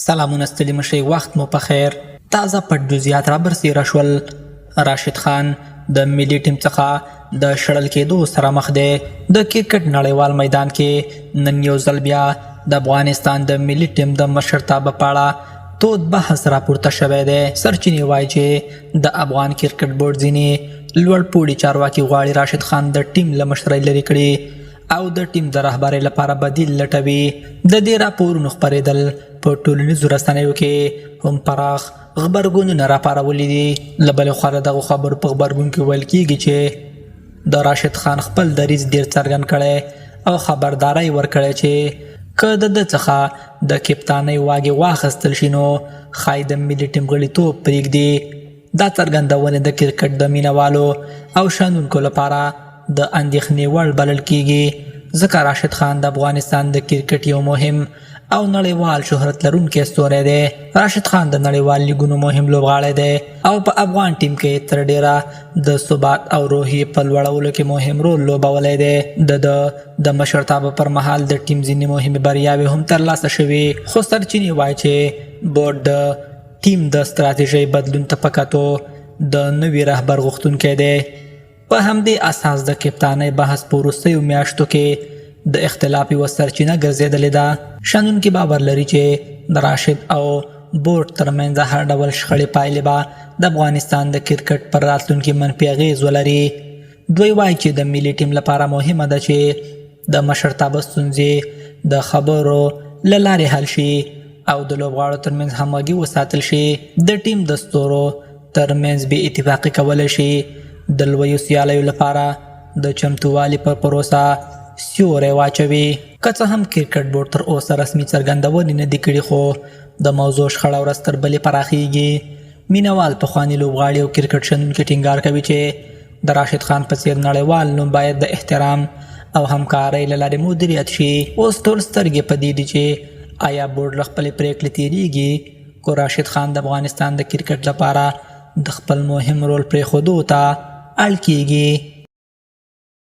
سلامونه ستړي مشئ، وخت مو په خیر. تازه پټ جزئیات را برسیره شول. راشد خان د ملي ټیم څخه د شړل کېدو سره مخ دی. د کرکټ نړیوال میدان کې نن یو ځل بیا د افغانستان د ملي ټیم د مشرتابه په اړه تود بحث راپورته شوی دی. سرچینې وایي چې د افغان کرکټ بورډ ځینې لوړ پوړي چارواکي غواړي راشد خان د ټیم له مشرۍ لرې کړي او د ټیم د رهبرۍ لپاره بدیل لټوي. د دې راپورونو خپرېدل په ټولنیزو رسنیو کې هم پراخ غبرګونونه راپارولي دي. له بلې خوا د دغو خبرو په غبرګون کې ویل کیږي چې د راشد خان خپل دریځ ډیر څرګند کړی او خبرداری ورکړی چې که د ده څخه د کپتانۍ واګې واخیستل شي نو ښایي د ملي ټیم غړیتوب پرېږدي. دا څرګندونې د کرکټ د مینهوالو او شنونکو لپاره د اندېښنې وړ بلل کېږي، ځکه راشد خان د افغانستان د کرکټ یو مهم او نړیوال شهرت لرونکی ستوری دی. راشد خان د نړیوال لیګونو مهم لوبغاړی دی او په افغان ټیم کې تر ډېره د ثبات او روحیې په لوړولو کې مهم رول لوبولی دی. د ده د مشرتابه پر مهال د ټیم ځینې مهمې بریاوې هم ترلاسه شوې، خو سرچینې وایي چې بورډ د ټیم د ستراتیژۍ بدلون ته په کتو د نوي رهبر غوښتونکی دی. په همدې اساس د کپتانۍ بحث په وروستیو میاشتو کې د اختلاف یوه سرچینه ګرځېدلې ده. شنونکي باور لري چې د راشد او بورډ ترمنځ هر ډول شخړې پایلې به د افغانستان د کرکټ پر راتلونکي منفي اغېز ولري. دوی وایي چې د ملي ټیم لپاره مهمه ده چې د مشرتابه ستونزې د خبرو له لارې حل شي او د لوبغاړو ترمنځ همغږي وساتل شي. د ټیم د ستورو ترمنځ بې اتفاقي کولی شي د لویو سیالیو لپاره د چمتووالي پر پروسه سیوری واچوي. که څه هم کرکټ بورډ تر اوسه رسمي څرګندونې نه دي کړي، خو د موضوع شخړه ورځ تر بلې پراخیږي. مینهوال، پخواني لوبغاړي او کرکټ شنونکي ټینګار کوي چې د راشد خان په څیر نړیوال نوم باید د احترام او همکارۍ له لارې مدیریت شي. اوس ټول سترګې په دې دي چې آیا بورډ له خپلې پرېکړې تېرېږي، که راشد خان د افغانستان د کرکټ لپاره د خپل مهم رول پرېښودو ته اړ کېږي.